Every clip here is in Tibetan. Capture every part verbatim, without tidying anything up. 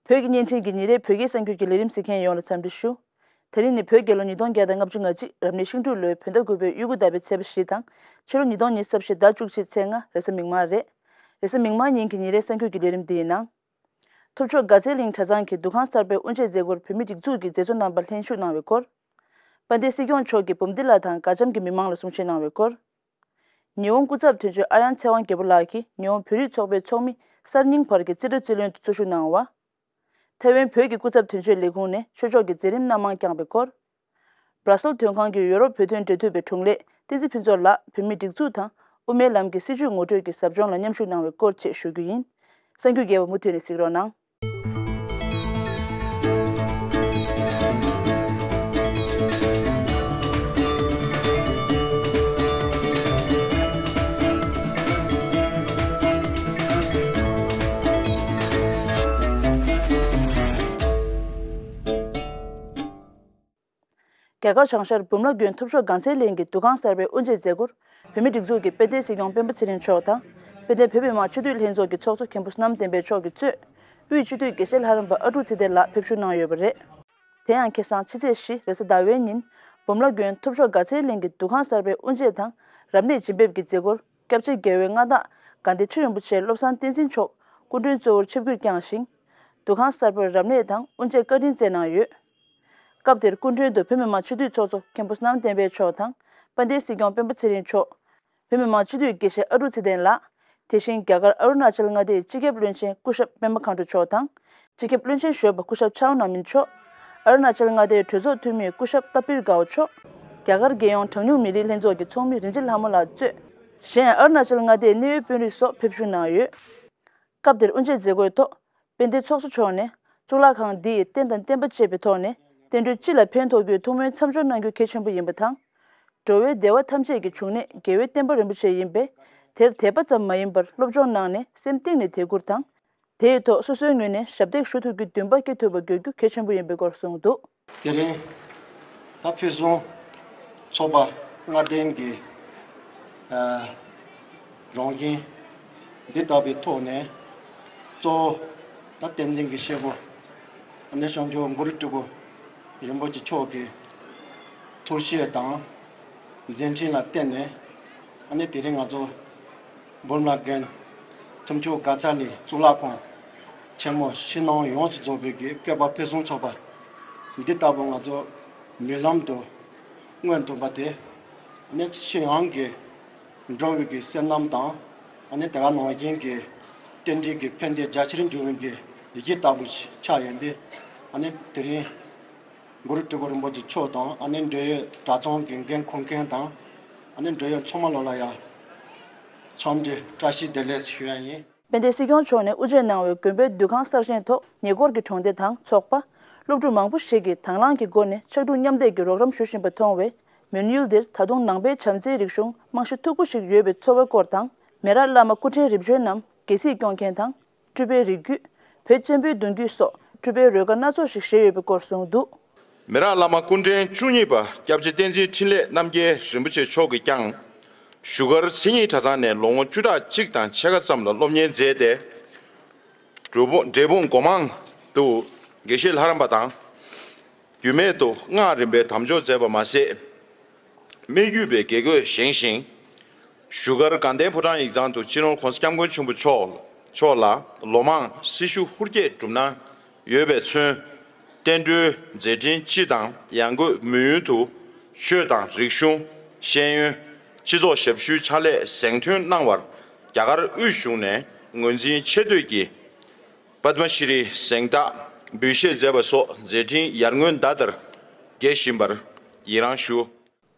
བོད་ཀྱི་བརྙན་འཕྲིན་གྱི་ཉིན་རེའི་བོད་སྐད་གསར་འགྱུར་གྱི་ལས་རིམ་གཟིགས་མཁན་ཡོངས་ལ་འཚམས་འདྲི་ཞུ། དེ་རིང་ནི་བོད་རྒྱལ་ལོ་ཉིས་སྟོང་བརྒྱ་དང་ལྔ་བཅུ་ང་གཅིག་རབ་གནས་ཤིང་འབྲུག་ལོའི་བོད་ཟླ་དགུ་པའི་དབྱར་དགུན་ཟླ་བའི་ཚེས་པ་བཞི་དང་ཕྱི་ལོ་ཉིས་སྟོང་ཉི་ཤུ་རྩ་བཞི་ཟླ་བཅུ་གཅིག་ཚེས་ལྔ་རེས་གཟའ་མིག་དམར་རེད། རེས་གཟའ་མིག་དམར་ཉིན་གྱི་ཉིན་རེའི་གསར་འགྱུར་གྱི་ལས་རིམ་འདིའི་ནང་། ཐུབ་མཆོག་དགའ་ཚལ་གླིང་གྲྭ་ཚང་གི་འདུ་ཁང་གསར་པའི་དབུ་འབྱེད་མཛད་སྒོར་བོད་མིའི་སྒྲིག་འཛུགས་ཀྱི་མཛད་གཙོ་རྣམ་པ་ལྷན་ཞུགས་གནང་བའི་སྐོར། དཔལ་ལྡན་སྲིད་སྐྱོང་མཆོག་གིས་འབུམ་སྡེ་ལ་དང་དགའ་འཆམ་གྱི་མི་མང་ལ་གསུང་བཤད་གནང་བའི་སྐོར། ཉི་ཧོང་སྐུ་ཚབ་དོན་གཅོད་ཨ་ཡང་ཚེ་དབང་རྒྱལ་པོ་ལགས་ཀྱིས་ཉི་ཧོང་བོད་རིགས་ཚོགས་པའི་ཚོགས་མི་གསར་རྙིང་བར་གྱི་རྩིས་ཁྲ་རྩིས་ལེན་དུ་གཙོ་ཞུགས་གནང་བ། ཐའེ་ཝན་བོད་ཀྱི་སྐུ་ཚབ་དོན་གཅོད་ལས་ཁུངས་ནས་ཆོས་ཕྱོགས་ཀྱི་མཛད་རིམ་སྣ་མང་བསྐྱངས་པའི་སྐོར། སྦྲ་སེལ་དོན་ཁང་གི་ཡོ་རོབ་བོད་དོན་འབྲེལ་མཐུད་པའི་དྲུང་ལས་བསྟན་འཛིན་ཕུན་ཚོགས་ལགས་བོད་མིའི་སྒྲིག་འཛུགས་དང་དབུ་མའི་ལམ་གྱི་སྲིད་བྱུས་ངོ་སྤྲོད་ཀྱི་ཟབ་སྦྱོང་ལ་མཉམ་ཞུགས་གནང་བའི་སྐོར་བཅས་ཞུ་རྒྱུ་ཡིན། གསར་འགྱུར་རྒྱས་པ་མུ་མཐུད་ནས་གཟིགས་རོགས་གནང་། རྒྱ་གར་བྱང་ཤར་འབུམ་ལ་དགོན་ཐུབ་མཆོག་དགའ་ཚལ་གླིང་གི་འདུ་ཁང་གསར་པའི་དབུ་འབྱེད་མཛད་སྒོར། བོད་མིའི་སྒྲིག་འཛུགས་ཀྱི་དཔལ་ལྡན་སྲིད་སྐྱོང་སྤེན་པ་ཚེ་རིང་མཆོག་དང་། དཔལ་ལྡན་བོད་མི་མང་སྤྱི་འཐུས་ལྷན་ཚོགས་ཀྱི་ཚོགས་གཙོ་མཁན་པོ་བསོད་ནམས་བསྟན་འཕེལ་མཆོག་གིས་གཙོས། དབུས་སྤྱི་འཐུས་དགེ་བཤེས་ལྷ་རམས་པ་ཨ་ཀྲུག་ཚེ་བརྟན་ལགས་ཕེབས་བཞུགས་གནང་ཡོད་པ་རེད། དེ་ཡང་ཁ་སང་ཕྱི་ཚེས་བཞི་རེས་གཟའ་ཟླ་བའི་ཉིན། འབུམ་ལ་དགོན་ཐུབ་མཆོག་དགའ་ཚལ་གླིང་གི་འདུ་ཁང་གསར་པའི་དབུ་འབྱེད་དང་། རབ་གནས་བྱིན་འབེབས་ཀྱི་མཛད་སྒོར། སྐྱབས་རྗེ་རྒྱལ་བའི་མངའ་བདག་དགའ་ལྡན་ཁྲི་རིན་པོ་ཆེ་བློ་བཟང་བསྟན་འཛིན་མཆོག་སྐུ་མགྲོན་གཙོ་བོར་ཆིབས་བསྒྱུར་བསྐྱངས་ཤིང་། འདུ་ཁང་གསར་པར་རབ་གནས་དང་དབུ་འབྱེད་བཀའ་དྲིན་སྩལ་གནང་ཡོད། སྐབས་དེར་སྐུ་མགྲོན་དུ་བོད་མི་མང་སྤྱི་འཐུས་ཚོགས་གཙོ་མཁན་པོ་བསོད་ནམས་བསྟན་འཕེལ་མཆོག་དང་། དཔལ་ལྡན་སྲིད་སྐྱོང་སྤེན་པ་ཚེ་རིང་མཆོག་བོད་མི་མང་སྤྱི་འཐུས་དགེ་བཤེས་ཨ་ཀྲུག་ཚེ་བརྟན་ལགས། དེ་བཞིན་རྒྱ་གར་ཨ་རུ་ན་ཅལ་མངའ་སྡེའི་སྤྱི་ཁྱབ་བློན་ཆེན་སྐུ་ཞབས་པད་མ་མཁའ་འགྲོ་མཆོག་དང་། སྤྱི་ཁྱབ་བློན་ཆེན་གཞོན་པ་སྐུ་ཞབས་ཆའོ་ནང་མིན་མཆོག་ཨ་རུ་ན་ཅལ་མངའ་སྡེའི་གྲོས་ཚོགས་འཐུས་མི་སྐུ་ཞབས་ཏ་པིར་གའོ་མཆོག་རྒྱ་གར་རྒྱལ་ཡོངས་གྲངས་ཉུང་མི་རིགས་ལྷན་ཚོགས་ཀྱི་ཚོགས་མི་རིན་ཆེན་ལྷ་མོ་ལགས་གཙོས། གཞན་ཡང་ཨ་རུ་ན་ཅལ་མངའ་སྡེའི་གནད་ཡོད་དཔོན་རིགས་སོགས་ཕེབས་བཞུགས་གནང་ཡོད། སྐབས་དེར་དབུ་འབྱེད་མཛད་སྒོའི་ཐོག་དཔལ་ལྡན་ཚོགས་གཙོ་མཆོག་ནས། གཙུག་ལག་ཁང་འདི་ཡི་རྟེན་དང་བརྟེན་པ་བཅས་པའི་ཐོག་ནས་བསྟན་འགྲོའི་སྤྱི་ལ་ཕན་ཐོགས་རྒྱུའི་ཐུགས་སྨོན་མཚམས་འཇོག་གནང་རྒྱུ་གལ་ཆེན་པོ་ཡིན་པ་དང་། འགྲོ་བའི་བདེ་བ་ཐམས་ཅད་ཀྱི་འབྱུང་གནས་རྒྱལ་བའི་བསྟན་པ་རིན་པོ་ཆེ་ཡིན་པས། དེར་དད་པ་ཙམ་མ་ཡིན་པར་སློབ་སྦྱོང་གནང་ནས་སེམས་གཏིང་ནས་དད་བཀུར་དང་། དེའི་ཐོག་སོ་སོའི་ངོས་ནས་ཞབས་འདེགས་ཞུ་ཐུབ་རྒྱུའི་འདུན་པ་སྐྱེ་ཐུབ་པ་དགོས་རྒྱུ་གལ་ཆེན་པོ་ཡིན་པའི་སྐོར་གསུངས་འདུག་དེ་རིང་ད་ཕུན་སུམ་ཚོགས་པ་ལྔ་ལྡན་གྱི་ཨ་རང་བཞིན་འདི་ལྟ་བུའི་ཐོག་ནས། གཙོ་བོ་ད་བསྟན་འཛིན་གྱི་སྐྱེས་བུ་ཨ་ནི་བྱང་ཆུབ་གུ་རུ་སྤྲུལ་སྐུ་རིན་པོ་ཆེ་མཆོག་གི་ཐུགས་བཞེད་དང་མཛད་འཕྲིན་ལ་བརྟེན་ནས། ཨ་ནི་དེ་རིང་ང་ཚོ་འབུམ་ལ་དགོན་ཐུབ་མཆོག་དགའ་ཚལ་གླིང་གཙུག་ལག་ཁང་ཆེན་མོ་ཕྱི་ནང་ཡོངས་སུ་རྫོགས་པའི་གི་བསྐལ་པ་ཕུན་སུམ་ཚོགས་པ་འདི་ལྟ་བུ་ང་ཚོ་མི་ལམ་དུ་མངོན་ཐུབ་པ་དེ། ཨ་ནི་ཆོས་དབྱིངས་ཀྱི་འགྲོ་བའི་གི་བསོད་ནམས་དང་། ཨ་ནི་དེ་ག་ནང་བཞིན་གྱི་རྟེན་འབྲེལ་གྱི་ཕན་བདེ་རྒྱ་ཆེར་འབྱུང་བའི་གི་གཞི་ལྟ་བུ་ཞིག་ཆགས་ཡོད་འདི། ཨ་ནི་དེ་རིང་གུ་རུ་སྤྲུལ་སྐུ་རིན་པོ་ཆེ་མཆོག་དང་། ཨ་ནི་འབྲེལ་ཡོད་གྲྭ་ཚང་གི་འགན་འཁུར་མཁན་དང་། ཨ་ནི་འབྲེལ་ཡོད་ཚང་མ་ལོ་ལ་ཡང་འཚམས་འདྲི་བཀྲ་ཤིས་བདེ་ལེགས་ཞུ་ཡ་ཡིན། དཔལ་ལྡན་སྲིད་སྐྱོང་མཆོག་ནས་དབུ་འབྱེད་གནང་བའི་དགོན་པའི་འདུ་ཁང་གསར་བཞེངས་ཐོག་ཉེ་འཁོར་གྱི་གྲོང་སྡེ་དང་ཚོགས་པ། སློབ་ཕྲུག་མང་པོ་ཞིག་གིས་དང་བླངས་ཀྱི་སྒོ་ནས་ཕྱག་དྲུག་མཉམ་འདེགས་ཀྱི་རོགས་རམ་ཞུ་བཞིན་པ་མཐོང་བས། མོན་ཡུལ་འདིར་ད་དུང་ནང་པའི་བྱམས་བརྩེའི་རིག་གཞུང་རྨང་གཞི་མཐུག་པོ་ཞིག་ཡོད་པའི་ཚོར་བའི་སྐོར་དང་། མེ་རག་བླ་མ་སྐུ་ཕྲེང་རིམ་བྱོན་རྣམས་རྒྱལ་སྲིད་སྐྱོང་མཁན་དང་། སྤྲུལ་པའི་རིགས་རྒྱུད། བོད་བཙན་པོའི་གདུང་རྒྱུད་སོགས་སྤྲུལ་པའི་རོལ་གར་སྣ་ཚོགས་ཤིག་བཞེས་ཡོད་པའི་སྐོར་གསུངས་འདུག་མེ་རག་བླ་མ་སྐུ་ཕྲེང་བཅུ་གཉིས་པ་སྐྱབས་རྗེ་བསྟན་འཛིན་འཕྲིན་ལས་རྣམ་རྒྱལ་རིན་པོ་ཆེ་མཆོག་གིས་ཀྱང་། བཞུགས་སྒར་མཚན་ཉིད་གྲྭ་ཚང་ནས་ལོ་ངོ་བཅུ་ཕྲག་གཅིག་དང་ཕྱེད་ཀ་ཙམ་ལ་སློབ་གཉེར་མཛད་དེ། འབྲས་སྤུངས་སྒོ་མང་དུ་དགེ་བཤེས་ལྷ་རམས་པ་དང་། རྒྱུད་སྨད་དུ་སྔགས་རིམ་པའི་དམ་འཇོག་མཛད་པ་མ་ཟད། སྨད་རྒྱུད་པའི་དགེ་བསྐོས་བཞེངས་ཤིང་། བཞུགས་སྒར་དགའ་ལྡན་ཕོ་བྲང་ཡིག་ཚང་དུ་སྤྱི་ནོར་༸གོང་ས་༸སྐྱབས་མགོན་ཆེན་པོ་མཆོག་མཆོག་ལ་ལོ་མང་སྲི་ཞུ་ཧུར་བསྐྱེད་སྒྲུབ་གནང་ཡོད་པས་མཚོན། བསྟན་འགྲོའི་མཛད་འཕྲིན་སྤྱི་དང་ཡང་སྒོས་མུན་ཡུལ་དུ་ཆོས་དང་རིག་གཞུང་། ཤེས་ཡོན། སྤྱི་ཚོགས་ཞབས་ཞུའི་ཕྱག་ལས་གཟེངས་ཐོན་གནང་བར་རྒྱ་གར་དབུས་གཞུང་ནས་ངོས་འཛིན་ཆེ་བསྟོད་ཀྱིས། པདྨ་ཤྲི་གཟེངས་རྟགས་འབུལ་བཞེས་མཛད་པ་སོགས་མཛད་འཕྲིན་ཡར་ངོའི་ཟླ་ལྟར་རྒྱས་བཞིན་པར་ཡི་རངས་ཞུ།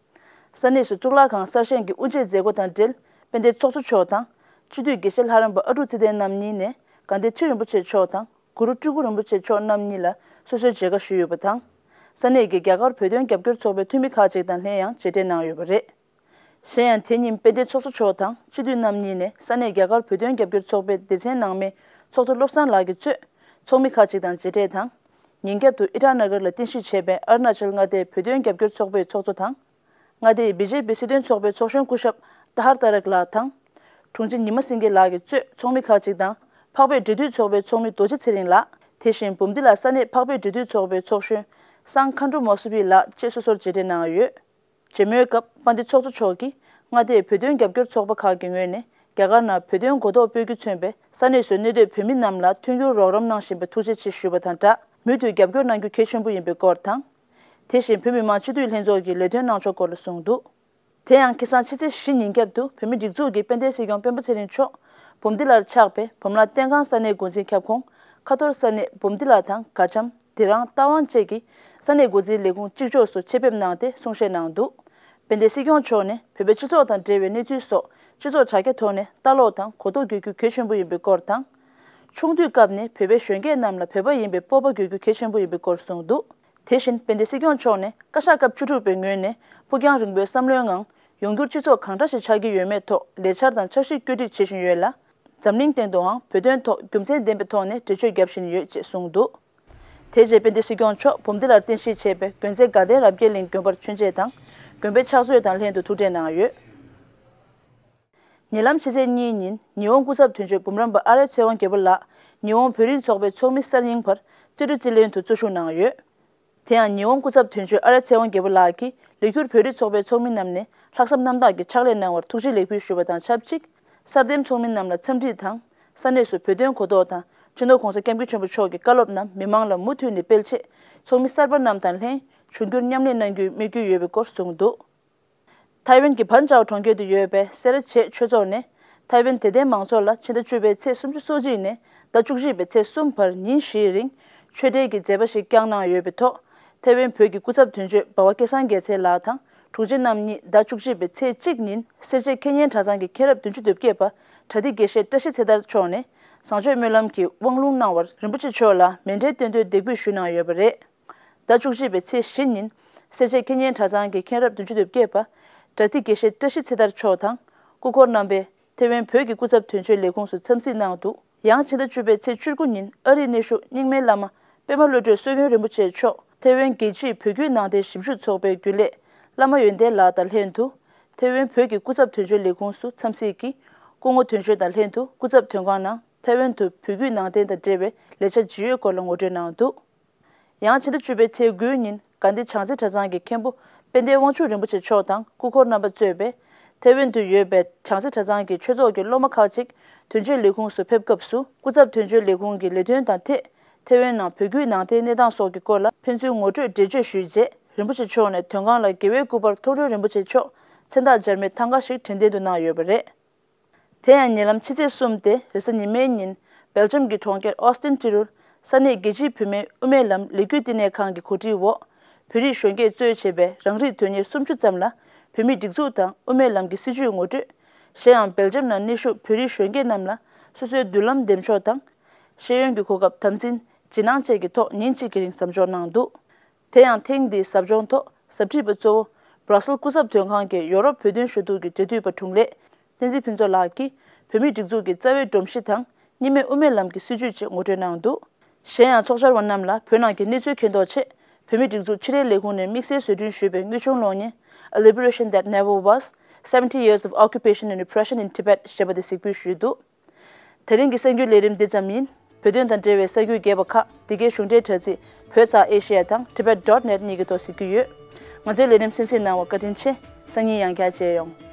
ས་གནས་སུ་གཙུག་ལག་ཁང་གསར་བཞེངས་ཀྱི་དབུ་འབྱེད་མཛད་སྒོ་དང་འབྲེལ། དཔལ་ལྡན་ཚོགས་གཙོ་མཆོག་དང་། སྤྱི་འཐུས་དགེ་བཤེས་ལྷ་རམས་པ་ཨ་ཀྲུག་ཚེ་བརྟན་རྣམ་གཉིས་ནས་དགའ་ལྡན་ཁྲི་རིན་པོ་ཆེ་མཆོག་དང་གུ་རུ་སྤྲུལ་སྐུ་རིན་པོ་ཆེ་མཆོག་རྣམ་གཉིས་ལ་སོ་སོའི་མཇལ་ཁ་ཞུས་ཡོད་པ་དང་། ས་གནས་ཀྱི་རྒྱ་གར་བོད་དོན་རྒྱབ་སྐྱོར་ཚོགས་པའི་འཐུས་མི་ཁག་ཅིག་དང་ལྷན་ཡང་མཇལ་འཕྲད་གནང་ཡོད་པ་རེད། གཞན་ཡང་དེ་ཉིན་དཔལ་ལྡན་ཚོགས་གཙོ་མཆོག་དང་སྤྱི་འཐུས་རྣམ་གཉིས་ནས་ས་གནས་རྒྱ་གར་བོད་དོན་རྒྱབ་སྐྱོར་ཚོགས་པའི་སྡེ་ཚན་ནང་མའི་ཚོགས་གཙོ་བློ་བཟང་ལགས་ཀྱིས་གཙོས་ཚོགས་མི་ཁག་ཅིག་དང་མཇལ་འཕྲད་དང་། ཉིན་རྒྱབ་ཏུ་ཨི་ཊ་ན་གར་ལ་རྟེན་གཞི་བྱས་པའི་ཨ་རུ་ན་ཅལ་མངའ་སྡེའི་བོད་དོན་རྒྱབ་སྐྱོར་ཚོགས་པའི་ཚོགས་གཙོ་དང་། མངའ་སྡེའི་བི་ཇེ་པི་སྲིད་དོན་ཚོགས་པའི་ཚོགས་གཞོན་སྐུ་ཞབས་ཏཱ་ཧར་ཏཱ་རཀ་ལགས་དང་། དྲུང་ཆེ་ཉི་མ་སེང་གེ་ལགས་ཀྱིས་གཙོས་ཚོགས་མི་ཁག་ཅིག་དང་། འཕགས་པའི་འབྲེལ་མཐུད་ཚོགས་པའི་ཚོགས་མི་རྡོ་རྗེ་ཚེ་རིང་ལགས། དེ་བཞིན་འབུམ་སྡེ་ལ་ས་གནས་འཕགས་པའི་འབྲེལ་མཐུད་ཚོགས་པའི་ཚོགས་གཞོན་སངས་མཁའ་འགྲོ་མོ་སི་བི་ལགས་བཅས་སོ་སོར་མཇལ་འཕྲད་གནང་ཡོད། མཇལ་མོལ་སྐབས་དཔལ་ལྡན་ཚོགས་གཙོ་མཆོག་གིས་མངའ་སྡེའི་བོད་དོན་རྒྱབ་སྐྱོར་ཚོགས་པ་ཁག་གི་ངོས་ནས་རྒྱ་གར་ནང་བོད་དོན་གོ་རྟོགས་སྤེལ་རྒྱུ་མཚོན་པའི་ས་གནས་སུ་གནས་སྡོད་བོད་མི་རྣམས་ལ་མཐུན་འགྱུར་རོགས་རམ་གནང་བཞིན་པར་ཐུགས་རྗེ་ཆེ་ཞུས་པ་དང་སྦྲགས། མུ་མཐུད་རྒྱབ་སྐྱོར་གནང་རྒྱུ་གལ་ཆེན་པོ་ཡིན་པའི་སྐོར་དང་། དེ་བཞིན་བོད་མི་མང་སྤྱི་འཐུས་ལྷན་ཚོགས་ཀྱི་ལས་དོན་གནང་ཕྱོགས་སྐོར་ལ་གསུངས་འདུག་དེ་ཡང་ཁ་སང་ཕྱི་ཚེས་བཞི་ཉིན་རྒྱབ་ཏུ་བོད་མིའི་སྒྲིག་འཛུགས་ཀྱི་དཔལ་ལྡན་སྲིད་སྐྱོང་སྤེན་པ་ཚེ་རིང་མཆོག་འབུམ་སྡེ་ལར་ཆགས་པའི་འབུམ་ལ་བསྟན་ཁང་ས་གནས་འགོ་འཛིན་ཁྱབ་ཁོངས་ཁ་ཐོར་ས་གནས་འབུམ་སྡེ་ལ་དང་དགའ་འཆམ། དི་རང་། རྟ་དབང་བཅས་ཀྱི་ས་གནས་འགོ་འཛིན་ལས་ཁུངས་གཅིག་ལྕོགས་སུ་ཆེད་ཕེབས་གནང་སྟེ་གསུང་བཤད་གནང་འདུག་དཔལ་ལྡན་སྲིད་སྐྱོང་མཆོག་ནས་བོད་པའི་སྤྱི་ཚོགས་དང་འབྲེལ་བའི་གནས་ཚུལ་སོགས་སྤྱི་ཚོགས་དྲ་རྒྱ་ཐོག་ནས་ལྟ་ཀློག་དང་གོ་རྟོགས་དགོས་རྒྱུ་གལ་ཆེན་པོ་ཡིན་པའི་སྐོར་དང་། ཆུང་དུས་སྐབས་ནས་བོད་པའི་གཞོན་སྐྱེས་རྣམས་ལ་བོད་པ་ཡིན་པའི་སྤོབས་པ་དགོས་རྒྱུ་གལ་ཆེན་པོ་ཡིན་པའི་སྐོར་གསུངས་འདུག་དེ་བཞིན་དཔལ་ལྡན་སྲིད་སྐྱོང་མཆོག་ནས་བཀའ་ཤག་སྐབས་བཅུ་དྲུག་པའི་ངོས་ནས་ཕུགས་རྒྱང་རིང་པོའི་བསམ་བློའི་ངང་། ཡོང་འགྱུར་སྤྱི་ཚོགས་གང་འདྲ་ཞིག་ཆགས་ཀྱི་ཡོད་མེད་ཐོག་ལས་འཆར་དང་འཆར་གཞི་བཀོད་སྒྲིག་བྱེད་བཞིན་ཡོད་ལ། འཛམ་གླིང་སྟེང་དུའང་བོད་དོན་ཐོག་རྒྱུ་མཚན་ལྡན་པའི་ཐོག་ནས་འགྲེལ་བརྗོད་བརྒྱབ་བཞིན་ཡོད་ཅེས་གསུངས་འདུག་དེ་རྗེས་དཔལ་ལྡན་སྲིད་སྐྱོང་མཆོག་འབུམ་སྡེ་ལར་རྟེན་གཞི་བྱས་པའི་དགོན་རྩེ་དགའ་ལྡན་རབ་རྒྱས་གླིང་དགོན་པར་མཆོད་མཇལ་དང་། དགོན་པའི་ཕྱག་མཛོད་དང་ལྷན་དུ་ཐུགས་ཕྲད་གནང་ཡོད། ཉེ་ལམ་ཕྱི་ཚེས་གཉིས་ཉིན་ཉི་འོང་སྐུ་ཚབ་དོན་གཅོད་འབུམ་རམས་པ་ཨ་རལ་ཚེ་དབང་རྒྱལ་པོ་ལགས་ཉི་འོང་བོད་རིགས་ཚོགས་པའི་ཚོགས་མི་གསར་རྙིང་བར་རྩིས་སྤྲོད་རྩིས་ལེན་དུ་གཙོ་བཞུགས་གནང་ཡོད། དེ་ཡང་ཉི་འོང་སྐུ་ཚབ་དོན་གཅོད་ཨ་རལ་ཚེ་དབང་རྒྱལ་པོ་ལགས་ཀྱིས་ལས་འཁྱུར་བོད་རིགས་ཚོགས་པའི་ཚོགས་མི་རྣམས་ནས་ལྷག་བསམ་རྣམ་དག་གིས་ཕྱག་ལས་གནང་བར་ཐུགས་རྗེ་ལེགས་འབུལ་ཞུས་པ་དང་ཆབས་ཅིག་གསར་འདེམས་ཚོགས་མི་རྣམས་ལ་འཚམས་འདྲི་དང་། ས་གནས་སུ་བོད་དོན་གོ་རྟོགས་དང་སྤྱི་ནོར་༸གོང་ས་༸སྐྱབས་མགོན་ཆེན་པོ་མཆོག་གི་བཀའ་སློབ་རྣམས་མི་མང་ལ་མུ་མཐུད་ནས་སྤེལ་ཆེད་ཚོགས་མི་གསར་པ་རྣམས་དང་ལྷན་འབྱུང་འགྱུར་མཉམ་ལས་གནང་རྒྱུའི་དམིགས་ཡུལ་ཡོད་པའི་སྐོར་གསུངས་འདུག་ཐའེ་ཝན་གྱི་བན་ཅའོ་གྲོང་ཁྱེར་དུ་ཡོད་པའི་སེ་ར་བྱེས་ཆོས་ཚོགས་ནས་ཐའེ་ཝན་དད་ལྡན་མང་ཚོགས་ལ་ཕྱི་ཟླ་བཅུ་པའི་ཚེས་སུམ་ཅུ་སོ་གཅིག་ནས་ཟླ་བཅུ་གཅིག་པའི་ཚེས་གསུམ་བར་ཉིན་བཞིའི་རིང་ཆོས་འབྲེལ་གྱི་མཛད་པ་ཞིག་བསྐྱངས་གནང་ཡོད་པའི་ཐོག་ཐའེ་ཝན་བོད་ཀྱི་སྐུ་ཚབ་དོན་གཅོད་འབའ་བ་སྐལ་བཟང་རྒྱལ་མཚན་ལགས་དང་དྲུང་ཆེ་རྣམ་གཉིས་ཟླ་བཅུ་གཅིག་པའི་ཚེས་གཅིག་ཉིན་སེར་བྱེས་མཁས་སྙན་གྲྭ་ཚང་གི་མཁན་རབས་བདུན་ཅུ་དོན་བརྒྱད་པ་གྲྭ་ཏི་དགེ་བཤེས་བཀྲ་ཤིས་ཚེ་དར་མཆོག་ནས་བཟང་སྤྱོད་སྨོན་ལམ་གྱི་དབང་ལུང་གནང་བར་རིན་པོ་ཆེ་མཆོག་ལ་མཎྜལ་སྟོན་དོན་འདེགས་འབུལ་ཞུས་གནང་ཡོད་པ་རེད། ཟླ་བཅུ་གཅིག་པའི་ཚེས་བཞི་ཉིན་སེར་བྱེས་མཁས་སྙན་གྲྭ་ཚང་གི་མཁན་རབས་བདུན་ཅུ་དོན་བརྒྱད་པ་གྲྭ་ཏི་དགེ་བཤེས་བཀྲ་ཤིས་ཚེ་དར་མཆོག་དང་སྐུ་འཁོར་རྣམ་པས་ཐའེ་ཝན་བོད་ཀྱི་སྐུ་ཚབ་དོན་གཅོད་ལས་ཁུངས་སུ་འཚམས་གཟིགས་གནང་འདུག་ཡང་ཕྱི་ཟླ་བཅུ་པའི་ཚེས་བཅུ་དགུ་ཉིན་ཨ་རིའི་གནས་བཞུགས་རྙིང་མའི་བླ་མ་པདྨ་བློ་གྲོས་སྲོལ་རྒྱུན་རིན་པོ་ཆེ་མཆོག་ཐའེ་ཝན་རྒྱལ་སྤྱིའི་བོད་བརྒྱུད་ནང་བསྟན་ཞིབ་འཇུག་ཚོགས་པའི་རྒྱུན་ལས་བླ་མ་ཡོན་ཏན་ལགས་དང་ལྷན་དུ་ཐའེ་ཝན་བོད་ཀྱི་སྐུ་ཚབ་དོན་གཅོད་ལས་ཁུངས་སུ་འཚམས་གཟིགས་ཀྱིས་སྐུ་ངོ་དོན་གཅོད་དང་ལྷན་དུ་སྐུ་ཚབ་དོན་ཁང་ནང་ཐའེ་ཝན་དུ་བོད་བརྒྱུད་ནང་བསྟན་དང་འབྲེལ་བའི་ལས་འཆར་ཇི་ཡོད་སྐོར་ལ་ངོ་སྤྲོད་གནང་འདུག་ཡང་ཕྱི་ཟླ་བཅུ་པའི་ཚེས་དགུའི་ཉིན་དགའ་ལྡན་བྱང་རྩེ་གྲྭ་ཚང་གི་མཁན་པོ་དཔལ་ལྡན་དབང་ཕྱུག་རིན་པོ་ཆེ་མཆོག་དང་སྐུ་འཁོར་རྣམ་པ་གཙོས་པའི་ཐའེ་ཝན་དུ་ཡོད་པའི་བྱང་རྩེ་གྲྭ་ཚང་གི་ཆོས་ཚོགས་ཀྱི་སློབ་མ་ཁག་ཅིག་དོན་གཅོད་ལས་ཁུངས་སུ་ཕེབས་སྐབས་སུ་སྐུ་ཚབ་དོན་གཅོད་ལས་ཁུངས་ཀྱི་ལས་དོན་དང་ཐད་ཐའེ་ཝན་ནང་བོད་བརྒྱུད་ནང་བསྟན་གནས་སྟངས་སོགས་ཀྱི་སྐོར་ལ་ཕན་ཚུན་ངོ་སྤྲོད་འགྲེལ་བརྗོད་ཞུས་རྗེས་རིན་པོ་ཆེ་མཆོག་ནས་དོན་ཁང་ལ་རྒྱལ་བའི་སྐུ་པར་མཐོང་གྲོལ་རིན་པོ་ཆེ་མཆོག་མཚན་རྟགས་སྦྱར་མའི་ཐང་ག་ཞིག་དྲན་རྟེན་དུ་གནང་ཡོད་པ་རེད། དེ་ཡང་ཉེ་ལམ་ཕྱི་ཚེས་གསུམ་སྟེ་རེས་གཟའ་ཉི་མའི་ཉིན་སྦེལ་ཇམ་གྱི་གྲོང་ཁྱེར་ཨོ་སྟིན་ཏི་རུར་ས་གནས་རྒྱལ་སྤྱིའི་བུད་མེད་དབུ་མའི་ལམ་ལས་འགུལ་བསྟི་གནས་ཁང་གི་གོ་སྒྲིག་འོག་བོད་རིགས་གཞོན་སྐྱེས་གཙོས་བྱས་པའི་རང་རིགས་དོན་གཉེར་སུམ་ཅུ་ཙམ་ལ་བོད་མིའི་སྒྲིག་འཛུགས་དང་དབུ་མའི་ལམ་གྱི་སྲིད་བྱུས་ངོ་སྤྲོད། གཞན་ཡང་སྦེལ་ཇམ་ནང་གནས་བཞུགས་བོད་རིགས་གཞོན་སྐྱེས་རྣམས་ལ་སོ་སོའི་མདུན་ལམ་འདེམས་ཕྱོགས་དང་། ཤེས་ཡོན་གྱི་གོ་སྐབས་དམ་འཛིན་ཇེ་ནང་བཅས་ཀྱི་ཐོག་ཉིན་གཅིག་གི་རིང་ཟབ་སྦྱོང་གནང་འདུག་དེ་ཡང་ཐེངས་འདིའི་ཟབ་སྦྱོང་ཐོག་ཟབ་ཁྲིད་པ་གཙོ་བོ་སྦྲ་སེལ་སྐུ་ཚབ་དོན་ཁང་གི་ཡོ་རོབ་བོད་དོན་ཞུ་གཏུག་གི་འབྲེལ་མཐུད་པ་དྲུང་ལས་བསྟན་འཛིན་ཕུན་ཚོགས་ལགས་ཀྱིས་བོད་མིའི་སྒྲིག་འཛུགས་ཀྱི་རྩ་བའི་སྒྲོམ་གཞི་དང་གཉིས་སྨན་དབུ་མའི་ལམ་གྱི་སྲིད་བྱུས་བཅས་ངོ་སྤྲོད་གནང་འདུག་གཞན་ཡང་ཚོགས་བཅར་བ་རྣམས་ལ་བོད་ནང་གི་གནས་ཚུལ་མཁྱེན་རྟོགས་ཆེད་བོད་མིའི་སྒྲིག་འཛུགས་ཕྱི་དྲིལ་ལས་ཁུངས་ནས་དམིགས་བསལ་བཟོ་སྐྲུན་ཞུས་པའི་དངོས་བྱུང་གློག་བརྙན་A Liberation That Never Was, Seventy Years of Occupation and Repression in Tibet ཞེས་པ་དེ་གཟིགས་འབུལ་ཞུས་འདུག་དེ་རིང་གི་གསར་འགྱུར་ལས་རིམ་འདི་ཙམ་ཡིན། བོད་དོན་དང་འབྲེལ་བའི་གསར་འགྱུར་རྒྱས་པ་ཁག་འདི་གའི་གཞུང་འབྲེལ་དྲ་ཚིགས་བོད་ཙང་ཨེ་ཤེ་ཡ་དང་Tibet dot net གཉིས་ཀྱི་ཐོག་གཟིགས་རྒྱུ་ཡོད། ང་ཚོའི་ལས་རིམ་གསན་གཟིགས་གནང་བར་བཀའ་དྲིན་ཆེ། སང་ཉིན་ཡང་བསྐྱར་མཇལ་ཡོང་།